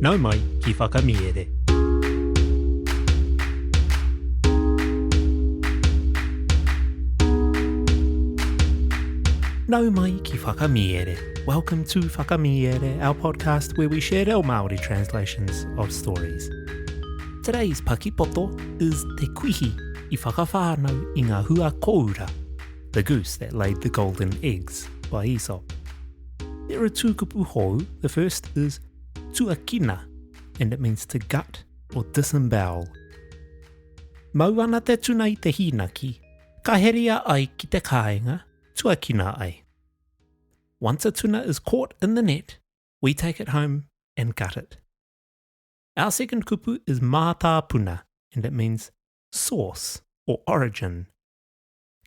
Nau mai ki Whakamiere. Nau mai ki Whakamiere. Welcome to Whakamiere, our podcast where we share reo Māori translations of stories. Today's pakipoto is Te Kuihi i whakawhānau i ngā hua kōura, The Goose That Laid the Golden Eggs by Aesop. There are two kupu hou. The first is tuakina, and it means to gut or disembowel. Mau ana te tuna i te hīnaki, ka heria ai ki te kāinga, tuakina ai. Once a tuna is caught in the net, we take it home and gut it. Our second kupu is mātāpuna, and it means source or origin.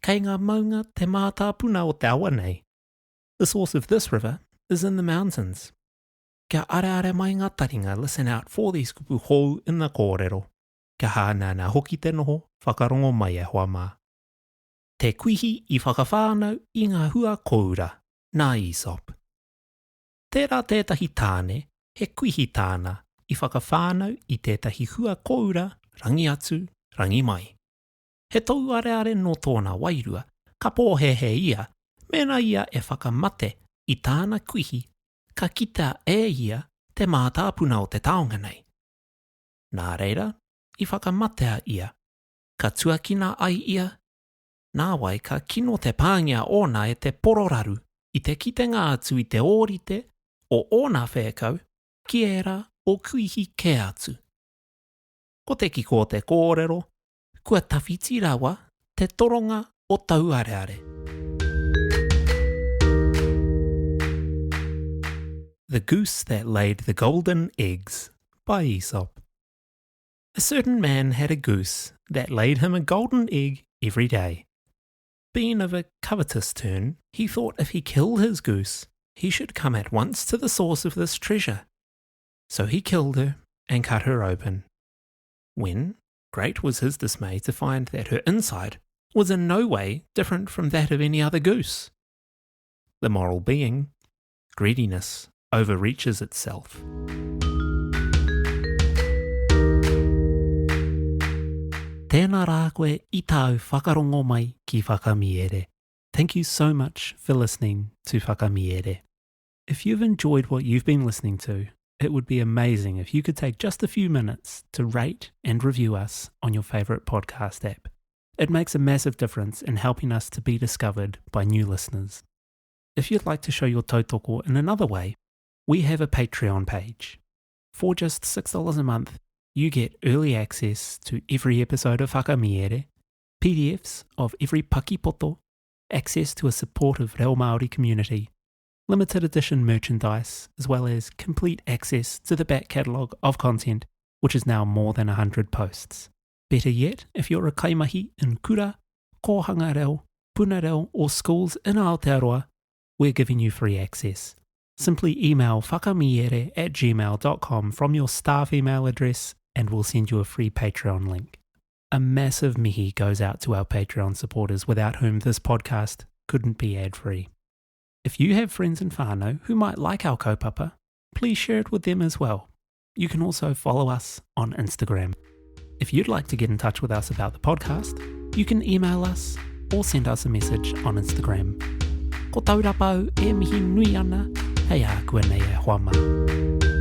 Kei ngā maunga te mātāpuna o te awa nei. The source of this river is in the mountains. Kia areare mai ngā taringa listen out for these kupu hou in the kōrero. Kia hāneanea hoki te noho, whakarongo mai e hoa mā. Te kuihi i whakawhānau i ngā hua kōura, nā Aesop. Tērā tētahi tāne, he kuihi tāna, i whakawhānau i tētahi hua kōura rangi atu, rangi mai. He touareare nō tōna wairua, ka pōhēhē ia, mēnā ia e whakamate i tāna kuihi, ka kitea e ia te mātāpuna o te taonga nei. Nā reira, i whakamatea ia, ka tuakina ai ia, nāwai ka kino te pāngia ōna e te pororaru i te kitenga atu i te ōrite o ōna whēkau ki ērā o kuihi kē atu. Ko te kiko o te kōrero, kua tawhiti rawa te toronga o Tauareare. The Goose That Laid the Golden Eggs by Aesop. A certain man had a goose that laid him a golden egg every day. Being of a covetous turn, he thought if he killed his goose, he should come at once to the source of this treasure. So he killed her and cut her open. When, great was his dismay to find that her inside was in no way different from that of any other goose. The moral being, greediness overreaches itself. Tēnā rā koe i tāu whakarongo mai ki Whakamiere. Thank you so much for listening to Whakamiere. If you've enjoyed what you've been listening to, it would be amazing if you could take just a few minutes to rate and review us on your favourite podcast app. It makes a massive difference in helping us to be discovered by new listeners. If you'd like to show your tautoko in another way, we have a Patreon page. For just $6 a month, you get early access to every episode of Whakamiere, PDFs of every pakipoto, access to a supportive Reo Māori community, limited edition merchandise, as well as complete access to the back catalogue of content, which is now more than 100 posts. Better yet, if you're a kaimahi in kura, kōhanga reo, puna reo or schools in Aotearoa, we're giving you free access. Simply email whakamiere at gmail.com from your staff email address and we'll send you a free Patreon link. A massive mihi goes out to our Patreon supporters without whom this podcast couldn't be ad-free. If you have friends and whānau who might like our kaupapa, please share it with them as well. You can also follow us on Instagram. If you'd like to get in touch with us about the podcast, you can email us or send us a message on Instagram. Ko Taurapa au e mihi nui ana, hei a koe nei e hoa mā.